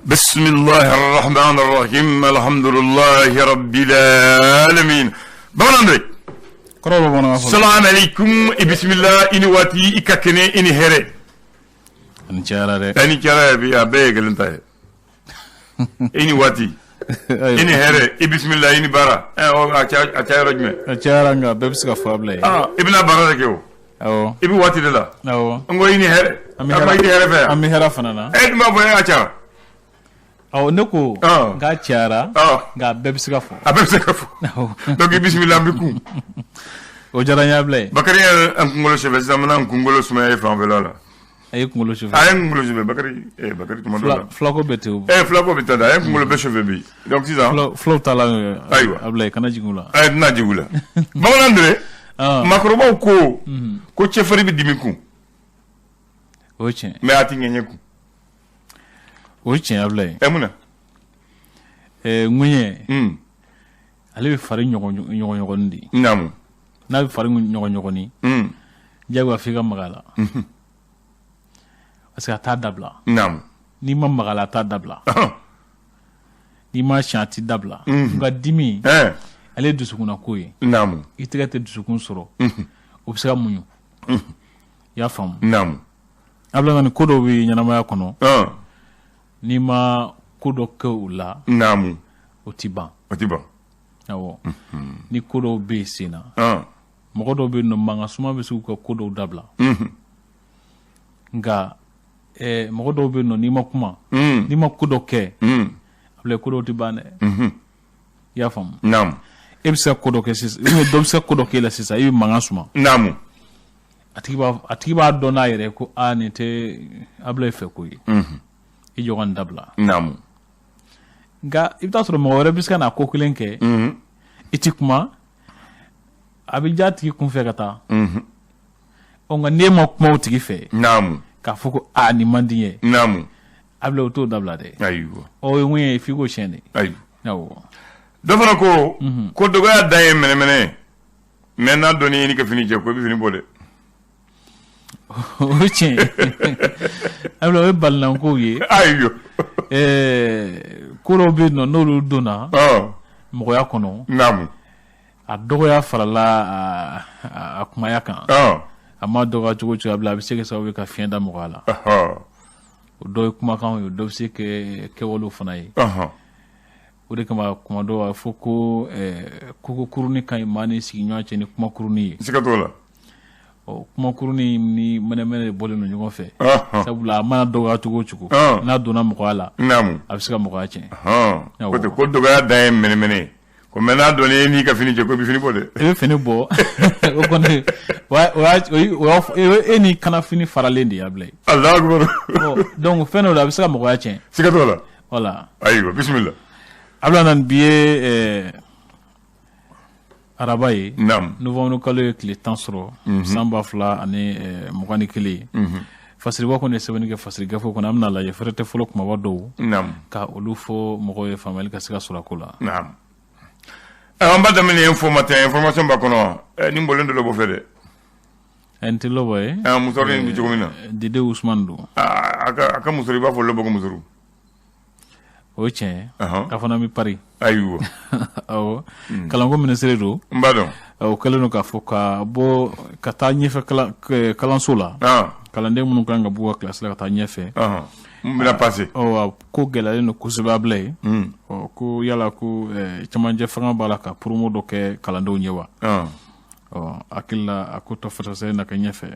Bismillahi rahman rahim, alhamdulillahi rabbil alamin. Bamanan de. Kɔrɔ bɛ bamanankan fɔ. Salam alaikum i bisimila, i ni waati, i ka kɛnɛ, i ni hɛrɛ. Ani cayara dɛ. I ni cayara bi, a bɛɛ ye kelen ta ye. I ni waati, i ni hɛrɛ, i bisimila, i ni baara. A cayara jumɛn? A cayara, nka bɛɛ bɛ se ka fɔ, Abulaye. Ah, i bɛna baara de kɛ o. Awɔ. I bɛ waati de la. Awɔ. N ko i ni hɛrɛ. An bɛ A ma i ni hɛrɛ fɛ yan. An bɛ hɛrɛ fana na. E dun b'a fɔ e y'a cayara. Awɔ, ne ko nka cayara, nka bɛɛ bɛ se ka fɔ. A bɛɛ bɛ se ka fɔ. Donc i bisimila, an bɛ kun. O diyara n ye, Abulaye. Bakari ye an kunkolo sɛbɛ sisan, n bɛna n kunkolo sumaya e fanfɛla la. A ye kunkolo sɛbɛ. A ye n kunkolo sɛbɛ, Bakari, Bakari tuma dɔ la. Fulako bɛ ten o. Fulako bɛ taa dɛ, a ye n kunkolo bɛɛ sɛbɛ bi. Donc sisan. Fulaw t'a la. Ayiwa. Abulaye, kana jigin u la. Ayi, tɛna jigin u la. Bamanan dɛ, maakɔrɔbaw ko ko cɛfarin bɛ dimi kun. O ye tiɲɛ. Mais a tɛ ŋɛɲɛ kun. O ye tiɲɛ, Abulaye. Ɛ, mun na? Ŋɛɲɛ. Ale bɛ fari ɲɔgɔɲɔgɔni de. Naamu. N'a bɛ fari ɲɔgɔɲɔgɔni. Diyagoya f'i ka maga a la. Parce que a t'a dabila. Naamu. N'i ma maga a la, a t'a dabila. N'i ma siɲɛ, a t'i dabila. Nka dimi, ale ye dusukunna ko ye. Naamu. I tɛgɛ tɛ dusukun sɔrɔ. O bɛ se ka muɲu. I y'a faamu? Naamu. Abulaye, ni ko dɔw bɛ ɲɛnamaya kɔnɔ. N'i ma ko dɔ kɛ u la. Naamu. O ti ban. O ti ban. Awɔ. Ni ko dɔw bɛ yen sen na. Mɔgɔ dɔw bɛ yen nɔ, mankan suma bɛ se k'u ka ko dɔw dabila. Nka mɔgɔ dɔw bɛ yen nɔ, n'i ma kuma, n'i ma ko dɔ kɛ, Abulaye, ko dɔw tɛ ban dɛ. I y'a faamu? Naamu. E bɛ se ka ko dɔ kɛ sisan, dɔ bɛ se ka ko dɔ k'e la sisan, i bɛ mankan suma. Naamu. A tigi b'a dɔn n'a yɛrɛ ko aa, nin tɛ Abulaye fɛ ko ye. I jɔ ka nin dabila. Naamu. Nka i bɛ taa sɔrɔ mɔgɔ wɛrɛ bɛ se ka na ko kelen kɛ. I ti kuma, a bɛ ja tigi kun fɛ ka taa. Ɔ, nka n'e ma kuma o tigi fɛ. Naamu. K'a fɔ ko aa, nin man di n ye. Naamu. Abulaye, o t'o dabila dɛ. Ayiwa. Ɔ, o ye mun ye, f'i k'o siɲɛ de. Ayiwa. Awɔ. Dɔ fana ko ko dɔgɔya dan ye mɛnɛmɛnɛ, mais n'a dɔnni i ka fini jɛ, ko i bɛ fini bɔ dɛ. O ye tiɲɛ ye, Abulaye, o ye balinankow ye. Ayiwa. Ko dɔw bɛ yen nɔ, n'olu donna mɔgɔya kɔnɔ. Naamu. A dɔgɔya farala a kumaya kan. A ma dɔgɔya cogo o cogo, Abulaye, a bɛ se kɛ sababu ye ka fiɲɛ da mɔgɔya la. O dɔ ye kumakanw ye, o dɔ bɛ se kɛ kɛwalew fana ye. O de kama kuma dɔw a fɔ ko koko kurunin ka ɲi maa ni sigiɲɔgɔn cɛ ni kuma kurunin ye. Siga t'o la. Ɔ, kuma kurunin ni mɛnɛmɛnɛ de bɔlen don ɲɔgɔn fɛ. Sabula a mana dɔgɔya cogo o cogo, n'a donna mɔgɔya la, Naamu. a bɛ se ka mɔgɔya tiɲɛ. Ko ten ko dɔgɔya dan ye mɛnɛmɛnɛ ye, ko mais n'a dɔnni e n'i ka fini cɛ, ko i bɛ fini bɔ dɛ. I bɛ fini bɔ, o kɔni o e ni kanafini faralen de ye, Abulaye. Alahu akibaru. Donc fɛn dɔ la, a bɛ se ka mɔgɔya tiɲɛ. Siga t'o la. Voilà. Ayiwa, bisimila. Abulaye, nani bi ye araba ye. Naamu. Novembre kalo ye tile 10 sɔrɔ, san 2021. Fasiriba kɔni ye sɛbɛnni kɛ fasiri gafe kɔnɔ, an bɛna lajɛ fɛrɛ tɛ fɔlɔ kumaba dɔw. Naamu. Ka olu fɔ mɔgɔw ye, faamuyali ka se ka sɔrɔ a ko la. Naamu. An b'a daminɛ Info Matin, information b'a kɔnɔ, nin bɔlen dɔ lɔbɔ fɛ dɛ. N tɛ lɔbɔ ye. Musɔrɔ in bɛ cogo min na. Dide Usman don. A ka musɔrɔ, i b'a fɔ lɔbɔ ka musɔrɔ. O ye tiɲɛ ye. A fana bɛ Paris. Ayiwa. Awɔ. Kalanko minisiri don. N b'a dɔn. O kɛlen don k'a fɔ ka bɔ ka taa ɲɛfɛ kalanso la. Kalanden minnu kan ka b'u ka kilasi la ka taa ɲɛfɛ. N bɛna passer. Ɔ, ko gɛlɛyalen don kosɛbɛ, Abulaye. Ɔ, ko yala ko cɛmancɛ fanga b'a la ka promo dɔ kɛ kalandenw ye wa? Ɔ, hakili la a ko tɔ fasasɛ na kɛ ɲɛfɛ.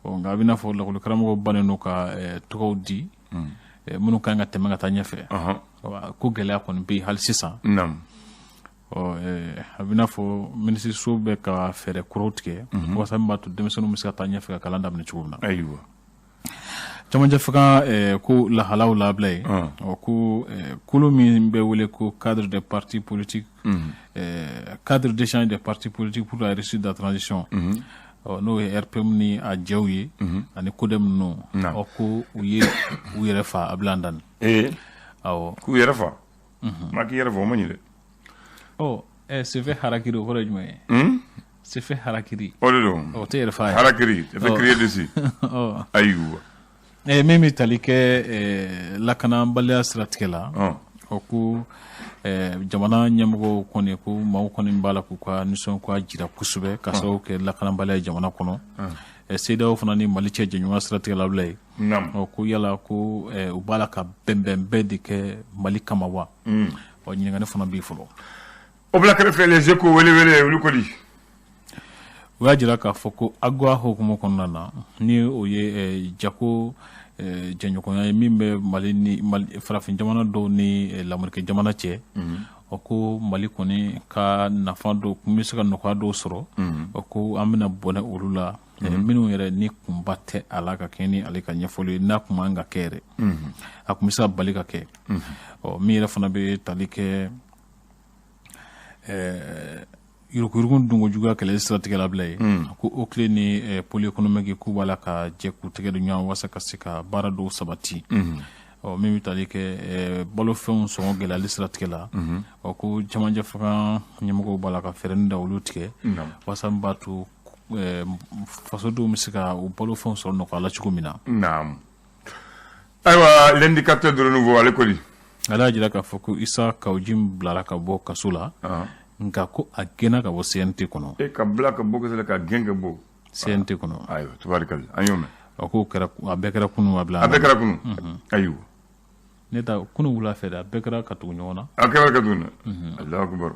Ɔ, nka a bɛ n'a fɔ lakɔli karamɔgɔw bannen don ka tɔgɔw di minnu kan ka tɛmɛ ka taa ɲɛfɛ. Ko gɛlɛya kɔni bɛ yen hali sisan. Ɔ, a bɛ n'a fɔ minisiriso bɛ ka fɛɛrɛ kuraw tigɛ walasa min b'a to denmisɛnninw bɛ se ka taa ɲɛfɛ ka kalan daminɛ cogo min na. Ayiwa. Cɛmancɛ fanga ko lahalaw la, Abulaye. Ɔ, ko kulu min bɛ wele ko cadre des partis politiques, cadre d'échange des partis politiques pour la réussite de la transition, ɔ, n'o ye RPM ni a jɛw ye ani CODEM ninnu, ɔ, ko u ye u yɛrɛ fa, Abulaye Andani. Awɔ. K'u yɛrɛ fa. Ma k'i yɛrɛ fa, o ma ɲi dɛ. Ɔ, se fait harakiri, o kɔrɔ ye jumɛn ye? Se fait harakiri. O de don. O tɛ yɛrɛ fa ye. Harakiri, se fait crier dessus. Ayiwa. Min bɛ tali kɛ lakanabaliya siratigɛ la, o ko jamana ɲɛmɔgɔw kɔni ko maaw kɔni b'a la k'u ka nisɔngoya jira kosɛbɛ ka sababu kɛ lakanabaliya ye jamana kɔnɔ. CEDEAO fana ni Mali cɛ jɛɲɔgɔnya siratigɛ la, Abulayi, ɔ ko yala ko u b'a la ka bɛnbɛnbɛn de kɛ Mali kama wa? Ɔ, ɲininkali fana b'i fɔlɔ. O bila kɛrɛfɛ, Les Échos, welewele, olu ko di? U y'a jira k'a fɔ ko AGOA hukumu kɔnɔna na, ni o ye jago jɛɲɔgɔnya ye min bɛ Mali ni farafin jamana dɔw ni lamɛrike jamana cɛ, o ko Mali kɔni ka nafa dɔw kun bɛ se ka nɔgɔya dɔw sɔrɔ. O ko an bɛna bɔnɛ olu la minnu yɛrɛ ni kunba tɛ a la ka kɛ ni ale ka ɲɛfɔli ye, n'a kun man ka kɛ yɛrɛ, a kun bɛ se ka bali ka kɛ. Ɔ, min yɛrɛ fana bɛ tali kɛ yuruguyurugu dunko juguya kɛlɛ siratigɛ la, bila ye ko OCLEI ni pôle économique k'u b'a la ka jɛ k'u tɛgɛ di ɲɔgɔn walasa ka se ka baara dɔw sabati. Ɔ, min bɛ tali kɛ balofɛnw sɔngɔ gɛlɛyali siratigɛ la, ɔ ko camancɛ fanga ɲɛmɔgɔw b'a la ka fɛɛrɛ da olu tigɛ walasa min b'a to fasodenw bɛ se ka u balofɛnw sɔrɔ nɔgɔya la cogo min na. Naam, ayiwa, L'Indicateur du Renouveau, ale ko di? Ale y'a jira k'a fɔ ko Issa Kaou Djim bilara ka bɔ kaso la, nka ko a gɛnna ka bɔ CNT kɔnɔ. E, ka bila ka bɔ kaso la, ka gɛn ka bɔ CNT kɔnɔ. Ayiwa, tubarikali, an y'o mɛn. A k'o kɛra, a bɛɛ kɛra kunun, a bila. A bɛɛ kɛra kunun, ayiwa. Ne ta kunun wula fɛ dɛ, a bɛɛ kɛra ka tugu ɲɔgɔn na. A kɛra ka tugu na, Alahu akubar.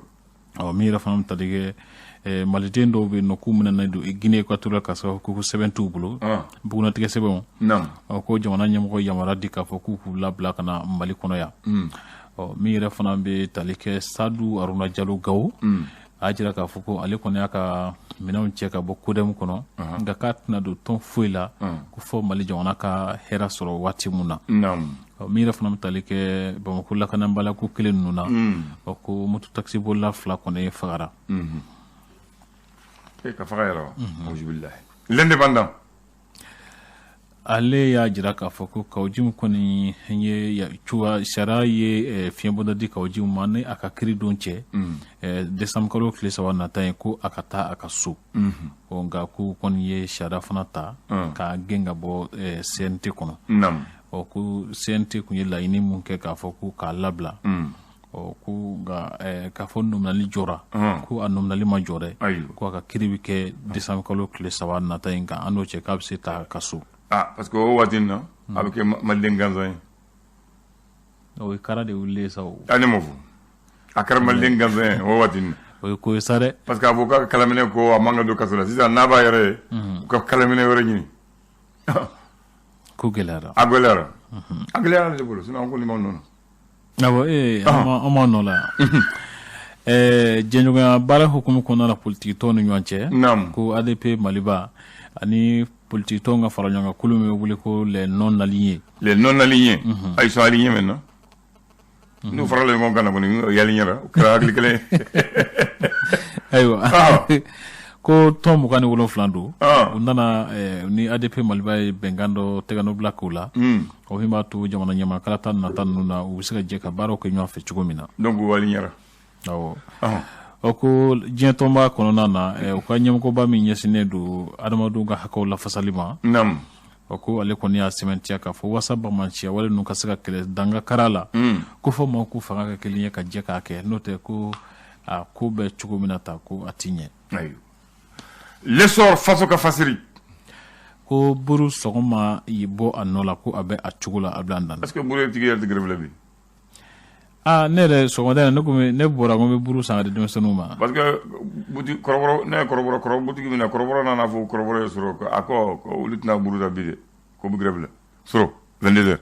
Ɔ, min yɛrɛ fana bɛ tali kɛ maliden dɔw bɛ yen nɔ k'u minɛnen don Guinée équatoriale ka sababu ko sɛbɛn t'u bolo, bugunnatigɛ sɛbɛnw. Ɔ, ko jamana ɲɛmɔgɔ yamaruya di k'a fɔ k'u k'u labila ka na Mali kɔnɔ yan. Ɔ, min yɛrɛ fana bɛ tali kɛ Sadu Aruna Jalo Gawo, a y'a jira k'a fɔ ko ale kɔni y'a ka minɛnw cɛ ka bɔ CODEM kɔnɔ, nka k'a tɛna don tɔn foyi la ko fɔ Mali jamana ka hɛrɛ sɔrɔ waati mun na. Min yɛrɛ fana bɛ tali kɛ Bamakɔ lakanabaliya ko kelen ninnu na, ɔ ko moto taxi bolila fila kɔni fagara. E, ka faga yɛrɛ wa? Auzubillahi. L'Indépendant. Ale y'a jira k'a fɔ ko Kaou Djim kɔni ye cogoya sariya ye fiɲɛbɔda di Kaou Djim ma ni a ka kiiri don cɛ, décembre kalo tile 3 nata ye, ko a ka taa a ka so. Ɔ, nka ko kɔni ye sariya fana ta k'a gɛn ka bɔ CNT kɔnɔ. Ɔ, ko CNT kun ye laɲini mun kɛ k'a fɔ ko k'a labila, ɔ ko nka k'a fɔ nominali jɔra, ko a nominali ma jɔ dɛ, ko a ka kiiri bɛ kɛ décembre kalo tile 3 nata in kan, an n'o cɛ k'a bɛ se ta ka so. Ah, parce que o waati in na, a bɛ kɛ maliden gansan ye. O ye kara de wulilen sa o. A, ne m'o fɔ, a kɛra maliden gansan ye o waati in na. O ye ko ye sa dɛ. Parce que a fɔ k'a ka kalaminɛ ko a man ka don kaso la sisan, n'a b'a yɛrɛ ye, u ka kalaminɛ wɛrɛ ɲini. Ko gɛlɛyara. A gɛlɛyara, a gɛlɛyara de bolo, sinon an kɔni m'anw nɔ na. Awɔ, ee, an m'an nɔ la yan. Jɛɲɔgɔnya baara hukumu kɔnɔna la, politiki tɔnw ni ɲɔgɔn cɛ, ko ADP Maliba ani politiki tɔnw ka fara ɲɔgɔn kan kulu min bɛ wele ko les non alignés. Les non alignés, ah, ils sont alignés maintenant. N'u farala ɲɔgɔn kan na kɔni, u alignera, o kɛra hakili kelen ye. Ayiwa, ko tɔn 27 don, u nana ni ADP Maliba ye bɛnkan dɔ tɛgɛnɔ bila k'o la, o min b'a to jamana ɲɛmaa kalata nata ninnu na, u bɛ se ka jɛ ka baaraw kɛ ɲɔgɔn fɛ cogo min na. Donc u alignera. Awɔ. O ko diɲɛ tɔnba kɔnɔna na, u ka ɲɛmɔgɔba min ɲɛsinnen don adamadenw ka hakɛw lafasali ma, o ko ale kɔni y'a sɛmɛntiya k'a fɔ wasa bamanciya wale ninnu ka se ka kɛlɛ danga kara la, ko fɔ maaw k'u fanga kɛ kelen ye ka jɛ k'a kɛ, n'o tɛ ko a ko bɛ cogo min na ta, ko a ti ɲɛ. L'Essor, faso ka fasiri. Ko buru sɔgɔma y'i bɔ a nɔ la, ko a bɛ a cogo la, a bila an dan. Est ce que buru tigi yɛrɛ tɛ grève la bi? Aa, ne yɛrɛ sɔgɔmada in na, ne ko ne bɔra ko n bɛ buru san ka di denmisɛnninw ma. Parce que boutique kɔrɔbɔrɔ, ne ye kɔrɔbɔrɔ kɔrɔ boutique min na, kɔrɔbɔrɔ nana fɔ kɔrɔbɔrɔ ye sɔrɔ, a ko olu tɛna buru da bi dɛ, ko bɛ grève la sɔrɔ 22 heures.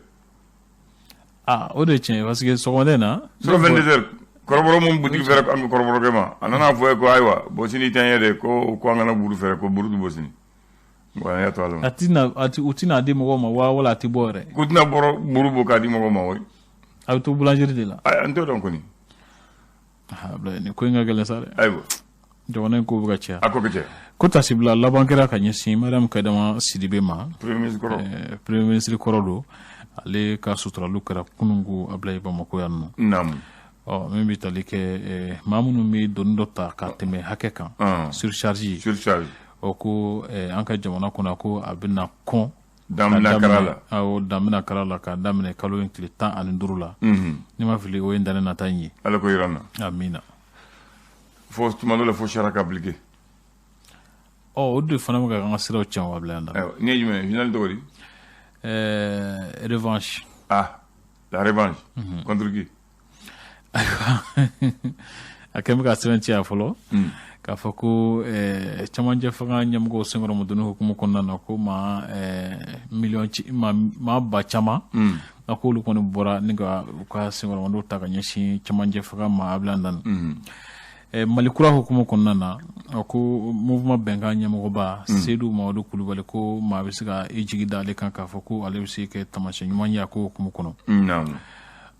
Aa, o de ye tiɲɛ ye, parce que sɔgɔmada in na. Sɔrɔ 22 heures, kɔrɔbɔrɔ mun boutique fɛrɛ an bɛ kɔrɔbɔrɔkɛ ma, a nana fɔ ye ko ayiwa, bon, sini tɛ n ye dɛ, ko an kana buru fɛrɛ, ko buru tɛ bɔ sini. Bon, an y'a to a la. A tɛna, a ti, u tɛna di mɔgɔw ma wa, wala a tɛ bɔ yɛrɛ? K'u tɛna bɔrɔ buru bɔ k'a di mɔgɔw ma wa. A bɛ to boulangerie de la. Ayi, an t'o dɔn kɔni. Ablaye, nin ko in ka gɛlɛn sa dɛ. Ayiwa. Jamana in ko bɛ ka caya. A ko bɛ caya. Ko tasibila laban kɛra ka ɲɛsin Mariam Kadama Sidibe ma. Premier ministre kɔrɔ. Premier ministre kɔrɔ don. Ale ka suturaliw kɛra kununko, Ablaye, Bamakɔ yan nɔ. Ɔ, min bɛ tali kɛ maa minnu bɛ doni dɔ ta ka tɛmɛ hakɛ kan, surcharge. Surcharge. O ko an ka jamana kɔnɔ, ko a bɛna kɔn. Danbila kara la. Awɔ, danbila kara la k'a daminɛ kalo in tile 15 la. N'i ma fili, o ye ntɛnɛn nata in ye. Ala ko yira n na. Amina. Fo tuma dɔ la, fo sariya ka appliquer. Ɔ, o de fana bɛ ka an ka siraw tiɲɛ wa bila yan. Ayiwa, nin ye jumɛn ye? Journal tɔgɔ di? Revanche. Ah, la revanche. Contre qui? Ayiwa, a kɛn bɛ ka sɛbɛntiya fɔlɔ k'a fɔ ko camancɛ fanga ɲɛmɔgɔw senkɔrɔmadonni hukumu kɔnɔna na, ko maa miliyɔn maa ba caman a k'olu kɔni bɔra ni ka u ka senkɔrɔmadon ta ka ɲɛsin camancɛ fanga ma Abilayi Dani. Mali kura hukumu kɔnɔna na, a ko mouvement bɛnkan ɲɛmɔgɔba Seydou Mamadu Kulubali ko maa bɛ se ka i jigi da ale kan k'a fɔ ko ale bɛ se kɛ taamasiyɛn ɲuman ye a ko hukumu kɔnɔ.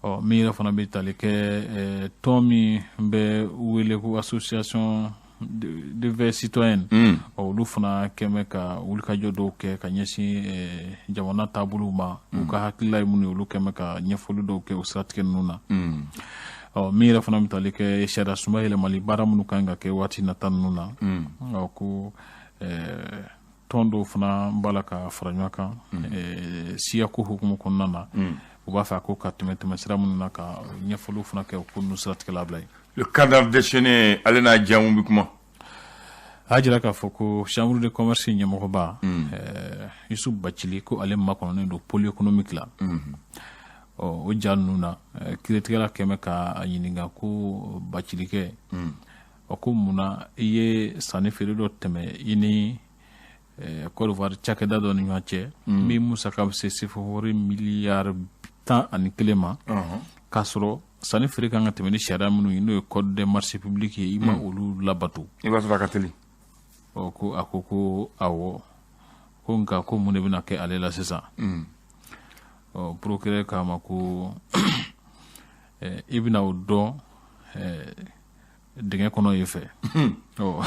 Ɔ, min yɛrɛ fana bɛ tali kɛ tɔn min bɛ wele ko Association de veille citoyenne, ɔ, olu fana kɛn bɛ ka wulikajɔ dɔw kɛ ka ɲɛsin jamana taabolow ma. U ka hakilila ye minnu ye, olu kɛn bɛ ka ɲɛfɔli dɔw kɛ o siratigɛ ninnu na. Ɔ, min yɛrɛ fana bɛ tali kɛ sariya sunba yɛlɛmali baara minnu kan ka kɛ waati nata ninnu na, ɔ, ko tɔn dɔw fana b'a la ka fara ɲɔgɔn kan siyako hukumu kɔnɔna na. U b'a fɛ a ko ka tɛmɛ tɛmɛ sira minnu na, ka ɲɛfɔliw fana kɛ o ko ninnu siratigɛ la bila yen. Le Canard déchaîné, ale n'a jamu bɛ kuma. A y'a jira k'a fɔ ko chambre de commerce ɲɛmɔgɔba Yusuf Bacili, ko ale makɔnɔnen don pôle économique la. Ɔ, o ja ninnu na, kiiritigɛla kɛmɛ ka a ɲininka ko Bacilikɛ, ɔ, ko munna i ye sanni feere dɔ tɛmɛ i ni Côte d'Ivoire cakɛda dɔ ni ɲɔgɔn cɛ, min musaka bɛ se sefa wari miliyari 11 ma, k'a sɔrɔ sanni feere kan ka tɛmɛ ni sariya minnu ye, n'o ye code des marchés publics ye, i ma olu labato? I b'a sɔrɔ a ka teli. Ɔ, ko a ko ko awɔ, ko nka ko mun de bɛna kɛ ale la sisan? Ɔ, procureur k'a ma ko i bɛna o dɔn dingɛ kɔnɔ yen fɛ. Ɔ.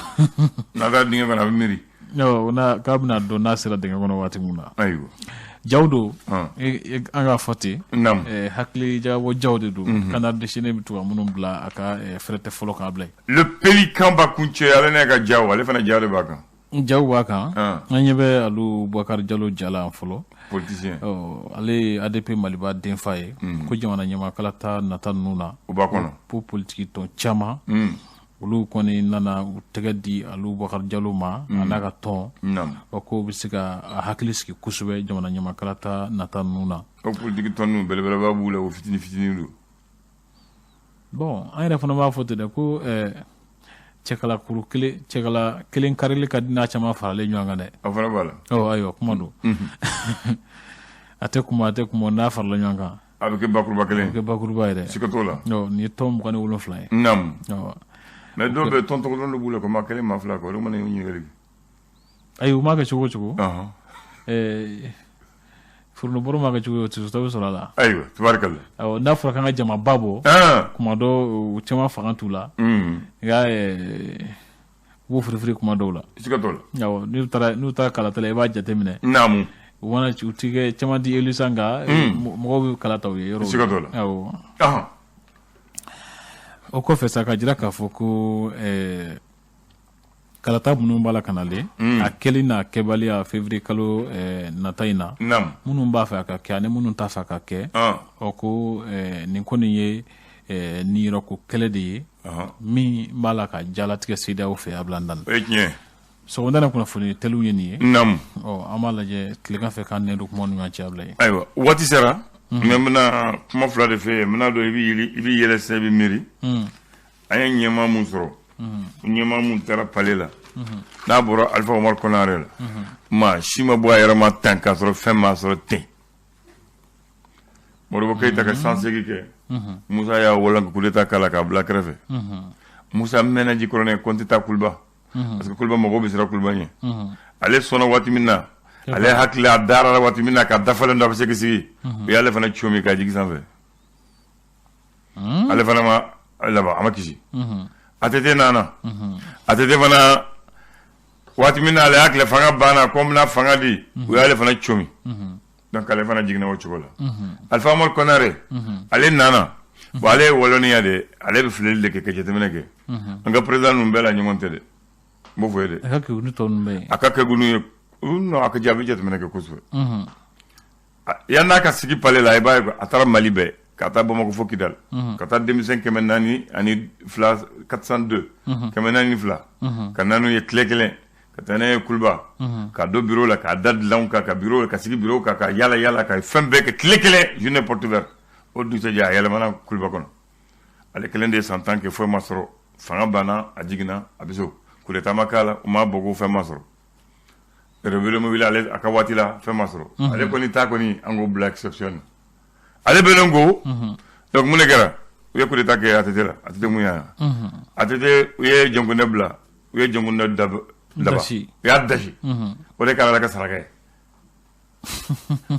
N'a taara dingɛ kɔnɔ, a bɛ miiri. Ɔ, n'a k'a bɛna dɔn n'a sera dingɛ kɔnɔ waati min na. Ayiwa. Jaw don, an k'a fɔ ten, hakili jagabɔ jaw de don. Canard déchaîné bɛ to ka minnu bila a ka fɛrɛtɛ fɔlɔ k'a bila yen. Le Pélican ba kuncɛ, ale n'a ka jaw, ale fana jaw de b'a kan. Jaw b'a kan. An ɲɛ bɛ alu Bubakari Jalo ja la fɔlɔ. Politicien. Ɔ, ale ye ADP Maliba denfa ye. Ko jamana ɲɛmakalata nata ninnu na, o b'a kɔnɔ. Ko politiki tɔn caman, olu kɔni nana u tɛgɛ di alu Bubakari Jalo ma, a n'a ka tɔn. Ɔ, ko bɛ se ka a hakili sigi kosɛbɛ jamana ɲɛmakalata nata ninnu na. O politiki tɔn ninnu, belebeleba b'u la, o fitinin fitinin don. Bon, an yɛrɛ fana b'a fɔ ten dɛ, ko cɛkala kuru kelen, cɛkala kelen karili ka di n'a caman faralen ɲɔgɔn kan dɛ. O fana b'a la. Ɔ, ayiwa, kuma don, a tɛ kuma, a tɛ kuma, n'a farala ɲɔgɔn kan. A bɛ kɛ bakuruba kelen. A bɛ kɛ bakuruba ye dɛ. Siga t'o la. Ɔ, nin ye tɔn 27 ye. Ɔ. Mais dɔw bɛ tɔn tɔgɔ dɔn b'u la ko maa kelen, maa fila kɔ, olu mana ɲininkali kɛ. Ayi, u m'a kɛ cogo o cogo, foronto ma kɛ cogo o cogo, tɔ bɛ sɔrɔ a la. Ayiwa, tabarikala. Awɔ, n'a fɔra k'an ka jamaba bɔ, kuma dɔ u caman fanga t'u la. Nka u b'o firifiri kuma dɔw la. Siga t'o la. Awɔ, n'u taara kalata la, i b'a jateminɛ. U mana u ti kɛ caman di élu san, nka mɔgɔw bɛ kala ta u ye yɔrɔ. Siga t'o la. Awɔ. O kɔfɛ sa, ka jira k'a fɔ ko kalata minnu b'a la ka nalen, a kɛli n'a kɛbaliya février kalo nata in na, minnu b'a fɛ a ka kɛ ani minnu t'a fɛ a ka kɛ, ɔ, ko nin kɔni ye niyɔrɔko kɛlɛ de ye min b'a la ka jalatigɛ CEDEAO fɛ a bila dan. O ye tiɲɛ. Sɔgɔmada in kunnafoni teliw ye nin ye. Ɔ, an b'a lajɛ tilegan fɛ k'an nɛ don kuma ni ɲɔgɔn cɛ a bila yen. Ayiwa, waati sera mɛ n bɛna kuma fila de fɛ yen. N bɛna dɔn i bɛ yeli, i bɛ yɛlɛ sisan, i bɛ miiri. An ye ɲɛmaa mun sɔrɔ, ɲɛmaa mun taara palais la, n'a bɔra Alifa Umaru Konare la, maa si ma bɔ a yɛrɛ ma tan k'a sɔrɔ fɛn m'a sɔrɔ ten. Modibo Keyita ka 108 kɛ, Musa y'a walan coup d'état k'a la k'a bila kɛrɛfɛ. Musa mɛnna Jikɔrɔni ko n tɛ taa Kuluba, parce que Kuluba mɔgɔw bɛ siran Kuluba ɲɛ. Ale sɔnna waati min na, ale hakili a dara la waati min na ka dafalen don, a bɛ se k'i sigi, u y'ale fana comi k'a jigin sanfɛ. Ale fana ma laban, a ma kisi. ATT nana, ATT fana waati min na ale y'a tile fanga banna ko n bɛna fanga di, u y'ale fana comi. Donc ale fana jiginna o cogo la. Alifa Umaru Konare, ale nana. Bon, ale ye wɔlɔniya de, ale bɛ filɛli de kɛ ka jateminɛ kɛ. An ka président ninnu bɛɛ la ɲɔgɔn tɛ dɛ, n b'o fɔ ye dɛ. A ka kɛ ni tɔ ninnu bɛɛ ye. A ka kɛ n'u ye. Non, a ka jaabi jateminɛ kɛ kosɛbɛ. Yann'a ka sigi palais la, i b'a ye a taara Mali bɛɛ, ka taa Bamakɔ fo Kidal, ka taa denmisɛn 402, 402, 402, ka na n'u ye tile kelen, ka taa n'a ye Kuluba, ka don bureau la, k'a da dilanw kan, ka bureau, ka sigi bureau kan, ka yala yala, ka fɛn bɛɛ kɛ tile kelen, journée porte ouverte. O dugusɛjɛ, a yɛlɛmana Kuluba kɔnɔ. Ale kelen de ye san 10 kɛ, foyi ma sɔrɔ. Fanga banna, a jiginna, a bɛ so. Coup d'état ma k'a la, u m'a bɔ ko fɛn ma sɔrɔ. Rébellion ma wuli ale a ka waati la, fɛn ma sɔrɔ. Ale kɔni ta kɔni, an k'o bila exception na. Ale bɛnnen ko, donc mun de kɛra? U ye coup d'état kɛ ATT la. ATT mun y'a ATT, u ye Jɔnkunda bila, u ye Jɔnkunda daba, Dasi. U y'a dasi. O de kɛra ala ka saraka ye.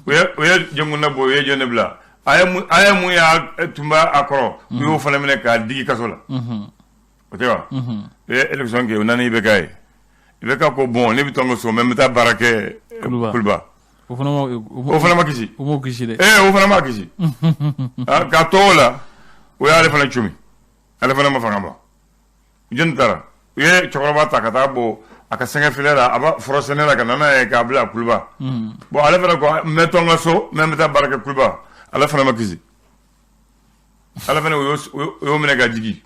U ye Jɔnkunda bɔ, u ye jɔn de bila? A ye mun y'a tun b'a a kɔrɔ, u y'o fana minɛ k'a digi kaso la. O tɛ wa? U ye élection kɛ, u nana IBK ye. IBK ko bon, ne bɛ to n ka so, mais n bɛ taa baara kɛ Kuluba. Kuluba. O fana ma O fana ma kisi. O m'o kisi dɛ. Ee, o fana ma kisi. Ah, k'a to o la, o y'ale fana cumi, ale fana ma fanga ban. Jɔnni taara? U ye cɛkɔrɔba ta ka taa bɔ a ka sɛgɛ filɛ la, a b'a foro sɛnɛ la, ka na n'a ye k'a bila Kuluba. Bon, ale fana ko n bɛ to n ka so, mais n bɛ taa baara kɛ Kuluba. Ale fana ma kisi. Ale fana, u y'o minɛ ka jigi.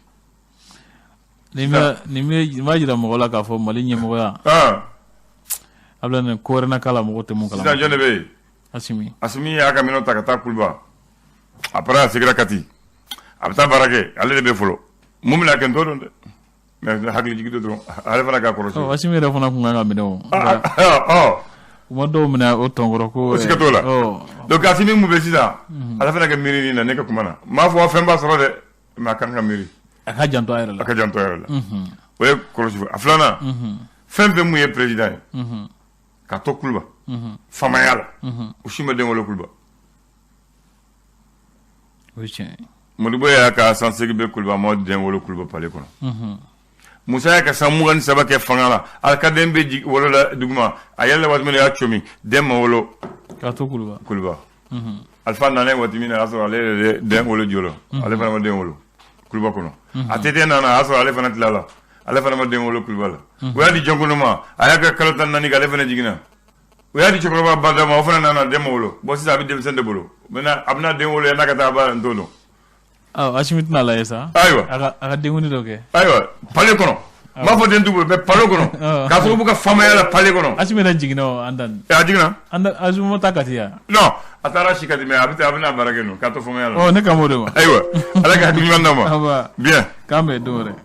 Nin b'a jira mɔgɔ la k'a fɔ Mali ɲɛmɔgɔya a bila nin ko wɛrɛ na k'a la, mɔgɔ tɛ mun Sisan kalama. Jɔn de bɛ yen? Asimi. Asimi y'a ka minɛnw ta ka taa Kuluba. Après, a seginna Kati, a bɛ taa baara kɛ. Ale de bɛ fɔlɔ. Mun bɛna kɛ, n t'o dɔn dɛ, mais hakili jigi dɔ dɔrɔn, ale fana k'a kɔlɔsi. Ɔ, Asimi yɛrɛ fana kun kan ka minɛ o. Ɔ. U ma dɔw minɛ o tɔnkɔrɔ ko. O siga t'o la. Ɔ. Donc Asimi mun bɛ sisan, ale fana ka miiri nin na. Ne ka kuma na, n m'a fɔ fɛn b'a sɔrɔ dɛ, mais a kan ka miiri. A ka janto a yɛrɛ A la. ka janto a yɛrɛ la. O ye kɔlɔsi. A filanan, fɛn fɛn mun ye président ye ka to Kuluba faamaya la, u si ma den wolo Kuluba. O ye tiɲɛ ye. Modibo y'a ka san 8 bɛ Kuluba, a ma den wolo Kuluba palais kɔnɔ. Musa y'a ka san 23 kɛ fanga la, a ka den bɛ jigi wolo la duguma, a yɛlɛla waati min na, y'a comi, den ma wolo. K'a to Kuluba. Kuluba. Alifa nana ye waati min na, a y'a sɔrɔ ale yɛrɛ de den wolo jɔlɔ, ale fana ma den wolo Kuluba kɔnɔ. ATT nana, a y'a sɔrɔ ale fana tilala, ale fana ma den wolo Kuluba la. U y'a di Jɔnkɔnɔ ma, a y'a kɛ kalo 14 kɛ, ale fana jiginna. U y'a di cɛkɔrɔba ba ma, o fana nana, den ma wolo. Bon, sisan a bɛ denmisɛn de bolo. Maintenant, a bɛna den wolo yan'a ka taa, a b'a n t'o dɔn. Ɔ, Asimi tɛna lajɛ sa. Ayiwa. A ka denkundi dɔ kɛ. Ayiwa, palais kɔnɔ, n b'a fɔ den t'u bolo, mais palais kɔnɔ, k'a sababu ka faamaya la palais kɔnɔ. Asimi yɛrɛ jiginna o, an dan. A jiginna. An da, Asimi ma taa Kati yan. Non, a taara si Kati, mais a bɛ taa, a bɛna baara kɛ nɔ k'a to faamaya la. Ɔ, ne kan b'o de ma. Ayiwa, Ala ka hakili ɲuman d'an ma. Aba. Bien. K'an bɛn don wɛrɛ.